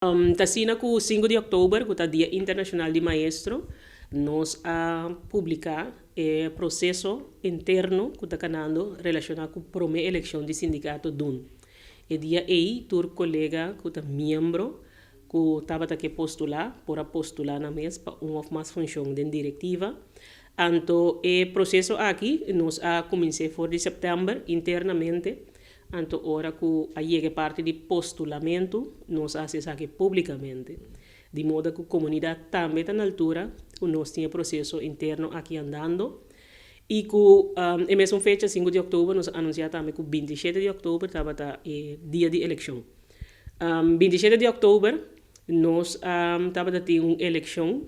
T'asina ku 5 di òktober, ku ta Dia Internashonal di Maestro, nos a publiká e proseso interno ku ta kanando relashoná ku promé elekshon di sindikato DUN. E dia ei tur kolega ku ta miembro ku tabata ke postulá por a postulá nan mes pa un òf mas funshon den direktiva. Anto e proseso aki nos a kumins'é for di sèptèmber internamente. Anto ora ku a yega e parti di postulamentu, nos a hasi esaki públikamente, di moda ku komunidat tambe ta na altura ku nos tin e proseso interno aki andando i ku e mesun fecha, 5 di òktober, nos a anunsiá tambe ku 27 di òktober tabata e dia di elekshon. 27 di òktober nos tabata tin un elekshon,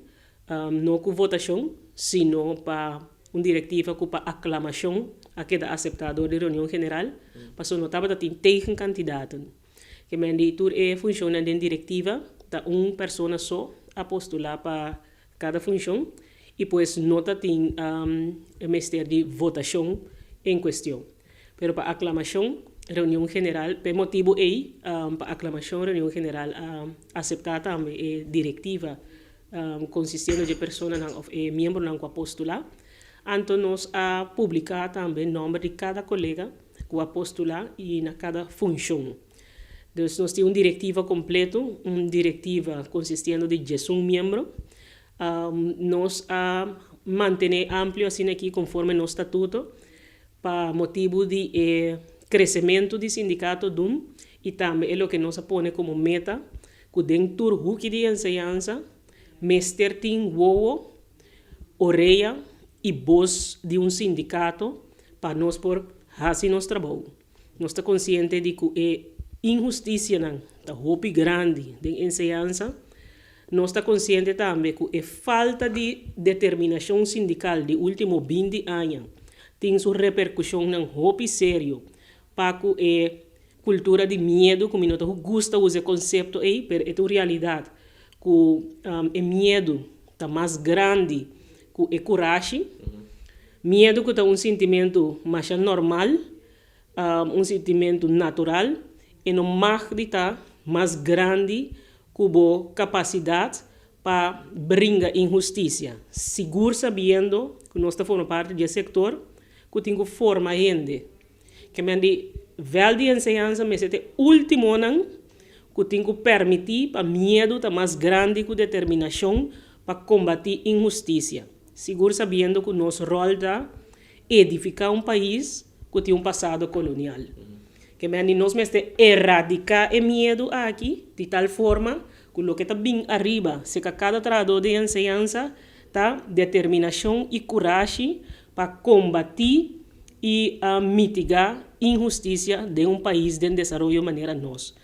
no ku votashon, sino pa un direktiva ku pa aklamashon a keda aseptá dor di reunion general, pasobra no tabata tin tegenkandidaten. Ke men di tur e funshonnan den direktiva ta un persona so a postulá pa kada funshon i pues no ta tin e mester di votashon en kuestion. Pero pa aklamashon reunion general, p'e motibu ei pa aklamashon reunion general a aseptá tambe e direktiva konsistiendo dje personanan òf e miembronan ku a postulá. Anto nos a publiká tambe nòmber di kada kolega ku a postulá i na kada funshon. Dus nos tin un direktiva kompleto, un direktiva konsistiendo di 11 miembro. Nos a mantené amplio asina aki konforme nos statuto pa motibu di e kresementu di sindikato dun i tambe e loke nos a pone komo meta ku den tur huki di enseñansa mester tin wowo, orea i bos di un sindikato pa nos por hasi nos trabou. Nos ta konsiente di ku e inhustisianan ta hopi grandi den enseñansa. Nos ta konsiente tambe ku e falta di determinashon sindikal di último 20 aña tin su reperkushonnan hopi serio pa ku e kultura di miedu, ku mi no ta gusta usa e konsepto ei, pero e ta un realidat ku e miedu ta mas grandi ku e kurashi. Miedu ku ta un sintimentu masha normal, un sintimentu natural, e no mag di ta mas grandi ku bo kapasidat pa bringa inhustisia, sigur sabiendo ku nos ta forma parti di e sektor ku tin ku forma hende. Ke men di vèlt di enseñansa mester ta e últimonan ku tin ku pèrmití pa miedu ta mas grandi ku determinashon pa kombatí inhustisia, sigur sabiendo ku nos ròl ta edifiká un pais ku tin un pasado kolonial. Ke men di nos mester eradiká e miedu aki di tal forma ku loke ta bin ariba serka kada trahadó di enseñansa ta determinashon i kurashi pa kombatí i mitigá inhustisia den un pais den desaroyo manera nos.